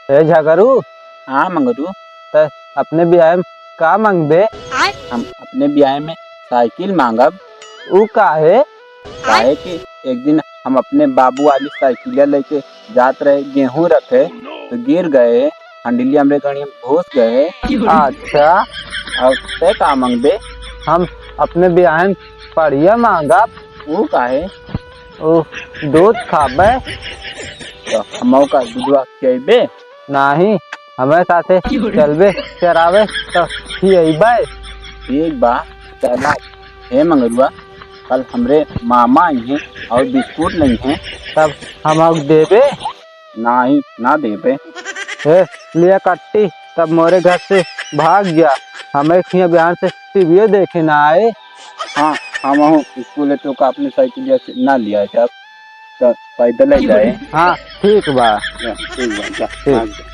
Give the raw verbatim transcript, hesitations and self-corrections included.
ए झगरू। हाँ मंगरू। त अपने बियाह में का मांगबे? हम अपने बियाह में साइकिल मांगब। ऊ काहे? काहे कि एक दिन हम अपने बाबू वाली साइकिलिया लेके जात रहे गेहूं रखे, तो गिर गए, हंडिलिया हमरे गड़िया में घुस गए। अच्छा। और ते का मांगबे? हम अपने बियाह में पड़िया मांगब। ऊ काहे? ऊ दूध खाबे। तो हमहू का दूधवा खियैबे? नाही, हमें साथे चलबे चरावे तो खियैबे। ठीक बा, चला। हे मंगरुआ, कल हमरे मामा अइहें और बिस्कुट लइहें। तब हमहू देबे? नाही, ना देबे। हे, लिया कट्टी, तब मोरे घर से भाग गया। हमें खिया बिहान से टीवीओ देखे ना आए। हाँ, हमहू स्कूल है तो का अपने साइकिलिया से ना लिया जाब, तो पैदल ही जाए। हाँ, ठीक बा। हाँ, ठीक बा, जा, ठीक। भाग जा।